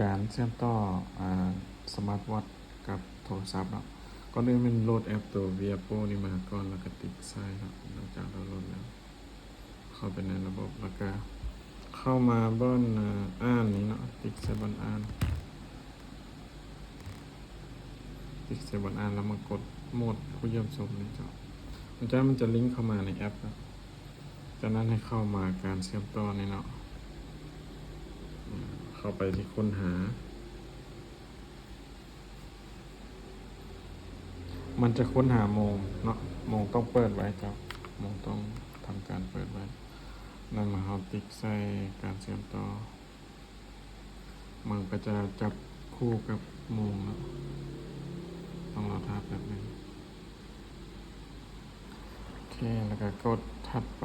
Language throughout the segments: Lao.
ການເຊື່ອມຕໍ່ ອາ ສະມາດວອດກັບໂທລະສັບເນາະ. ກ່ອນອື່ນແມ່ນໂຫຼດແອັບໂຕ Viapo ນີ້ມາກ່ອນ ແລ້ວກໍຕິກໃສ່ເນາະ. ຫຼັງຈາກດາວໂຫຼດແລ້ວ ເຂົ້າໄປໃນລະບົບ ແລ້ວກະເຂົ້າມາບ່ອນ ອາ ອ່ານນີ້ເນາະ, ຕິກໃສ່ບ່ອນອ່ານ ຕິກໃສ່ບ່ອນອ່ານ ແລ້ວມາກົດໂໝດຜູ້ຢ້ຽມຊົມນີ້ເຈົ້າ. ຫຼັງຈາກນັ້ນມັນຈະລິ້ງເຂົ້າມາໃນແອັບເນາະ. ຈາກນັ້ນໃຫ້ເຂົ້າມາການເຊື່ອມຕໍ່ນີ້ເນາະ, ເຂົ້າໄປທີ່ຄົ້ນຫາ. ມັນຈະຄົ້ນຫາໂມງເນາະ, ໂມງຕ້ອງເປີດໄວ້ເຈົ້າ, ໂມງຕ້ອງທຳການເປີດໄວ້. ນັ້ນເຮົາຕິກໃສ່ການເຊື່ອມຕໍ່, ມັນກໍຈະຈັບຄູ່ກັບໂມງເນາະ, ຕ້ອງລໍຖ້າແປັບໜຶ່ງ. ໂອເຄ ແລ້ວກໍກົດຖັດໄປ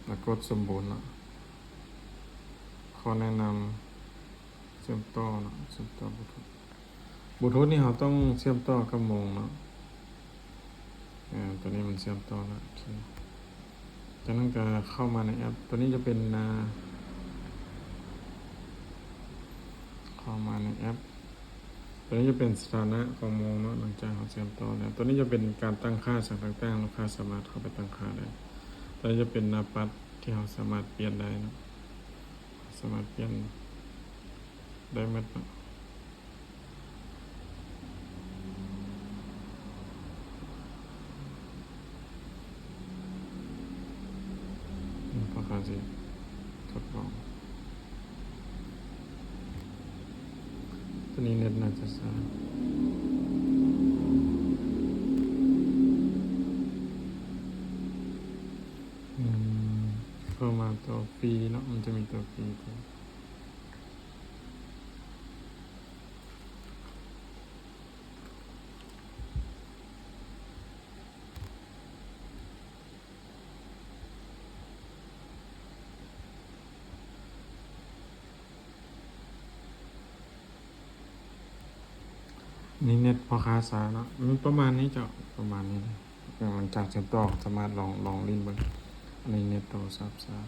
ແລ້ວກົດສົມບູນເນາະ. ຂໍແນະນຳ ເຊື່ອມຕໍ່ເນາະ, ເຊື່ອມຕໍ່ບລູທູດ. ບລູທູດນີ້ເຮົາຕ້ອງເຊື່ອມຕໍ່ກັບໂມງເນາະ. ອາ ຕົວນີ້ມັນເຊື່ອມຕໍ່ແລ້ວ. ໂອເຄ ຈາກນັ້ນກໍເຂົ້າມາໃນແອັບ. ຕົວນີ້ຈະເປັນ ອາ ເຂົ້າມາໃນແອັບ. ຕົວນີ້ຈະເປັນສະຖານະຂອງໂມງເນາະ, ຫຼັງຈາກເຮົາເຊື່ອມຕໍ່ແລ້ວ. ຕົວນີ້ຈະເປັນການຕັ້ງຄ່າສັງຕ່າງໆ, ລູກຄ້າສາມາດເຂົ້າໄປຕັ້ງຄ່າໄດ້. ຕົວນີ້ຈະເປັນໜ້າປັດທີ່ເຮົາສາມາດປ່ຽນໄດ້ເນາະ. ສາມາດປ່ຽນໄດ້ໝົດເນາະ. ອືມ ພວກເຮົາຊິທົດລອງ. ຕົວນີ້ເນັດໜ້າຈະຊ້າ. ອືມ ເຂົ້າມາຕົວຟຣີເນາະ, ມັນຈະມີຕົວຟຣີຕົວ ນີ້ເນັດພໍ່ຄ້າຊ້າເນາະ, ມັນປະມານນີ້ເຈົ້າ, ປະມານນີ້ເລີຍ. ຫຼັງຈາກເຊື່ອມຕໍ່ ສາມາດລອງ ລອງຫຼິ້ນເບິ່ງ. ອັນນີ້ເນັດໂທລະສັບຊ້າ.